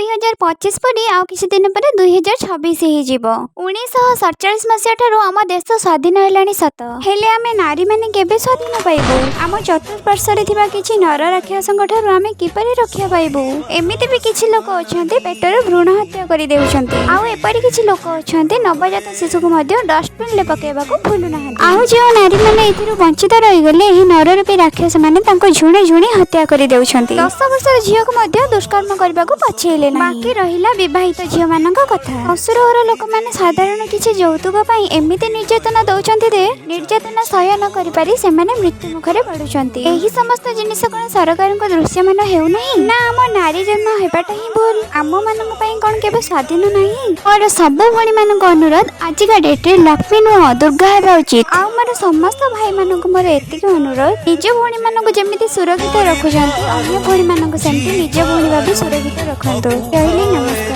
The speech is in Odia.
2025 ପରେ ଆଉ କିଛି ଦିନ ପରେ 2026 ହେଇଯିବ। 1947 ମସିହା ଠାରୁ ଆମ ଦେଶ ସ୍ୱାଧୀନ ହେଲାଣି ସତ, ହେଲେ ଆମେ ନାରୀମାନେ କେବେ ସ୍ୱାଧୀନ ପାଇବୁ? ଆମ ଚତୁଃପାର୍ଶ୍ୱରେ ଥିବା କିଛି ନର ରାକ୍ଷସଙ୍କ ଠାରୁ ଆମେ କିପରି ରକ୍ଷା ପାଇବୁ? ଏମିତି ବି କିଛି ଲୋକ ଅଛନ୍ତି, ପେଟରୁ ଭ୍ରୂଣ ହତ୍ୟା କରିଦେଉଛନ୍ତି। ଆଉ ଏପରି କିଛି ଲୋକ ଅଛନ୍ତି, ନବଜାତ ଶିଶୁକୁ ମଧ୍ୟ ଡଷ୍ଟବିନରେ ପକାଇବାକୁ ଭୁଲୁନାହାନ୍ତି। ଆଉ ଯେଉଁ ନାରୀମାନେ ଏଥିରୁ ବଞ୍ଚିତ ରହିଗଲେ, ଏହି ନରରୂପୀ ରାକ୍ଷସମାନେ ତାଙ୍କୁ ଝୁଣି ଝୁଣି ହତ୍ୟା କରିଦେଉଛନ୍ତି। 10 ବର୍ଷର ଝିଅକୁ ମଧ୍ୟ ଦୁଷ୍କର୍ମ କରିବାକୁ ପଛେଇଲେ ନାହିଁ। ବାକି ରହିଲା ବିବାହିତ ଝିଅମାନଙ୍କ କଥା। ଶ୍ୱଶୁର ଘର ଲୋକମାନେ ସାଧାରଣ କିଛି ଯୌତୁକ ପାଇଁ ଏମିତି ନିର୍ଯାତନା ଦଉଛନ୍ତି ଯେ ନିର୍ଯାତନା ସହ୍ୟ ନ କରିପାରି ସେମାନେ ମୃତ୍ୟୁ ମୁଖରେ ପଡୁଛନ୍ତି। ଏହି ସମସ୍ତ ଜିନିଷ କଣ ସରକାରଙ୍କ ଦୃଶ୍ୟମାନ ହେଉନାହିଁ, ନା ଆମ ନାରୀ ଜନ୍ମ ହେବାଟା ହିଁ ଭୁଲ? ଆମ ମାନଙ୍କ ପାଇଁ କଣ କେବେ ସ୍ୱାଧୀନ ନାହିଁ? ମୋର ସବୁ ଭଉଣୀମାନଙ୍କୁ ଅନୁରୋଧ, ଆଜିକା ଡେଟ୍ରେ ଲକ୍ଷ୍ମୀ ନୁହଁ, ଦୁର୍ଗା ହେବା ଉଚିତ। ଆଉ ମୋର ସମସ୍ତ ଭାଇମାନଙ୍କୁ ମୋର ଏତିକି ଅନୁରୋଧ, ନିଜ ଭଉଣୀମାନଙ୍କୁ ଯେମିତି ସୁରକ୍ଷିତ ରଖୁଛନ୍ତି, ଅନ୍ୟ ଭଉଣୀମାନଙ୍କୁ ସେମିତି ନିଜ ଭଉଣୀ ଭାବି ସୁରକ୍ଷିତ ରଖନ୍ତୁ। ରହିଲି, ନମସ୍କାର।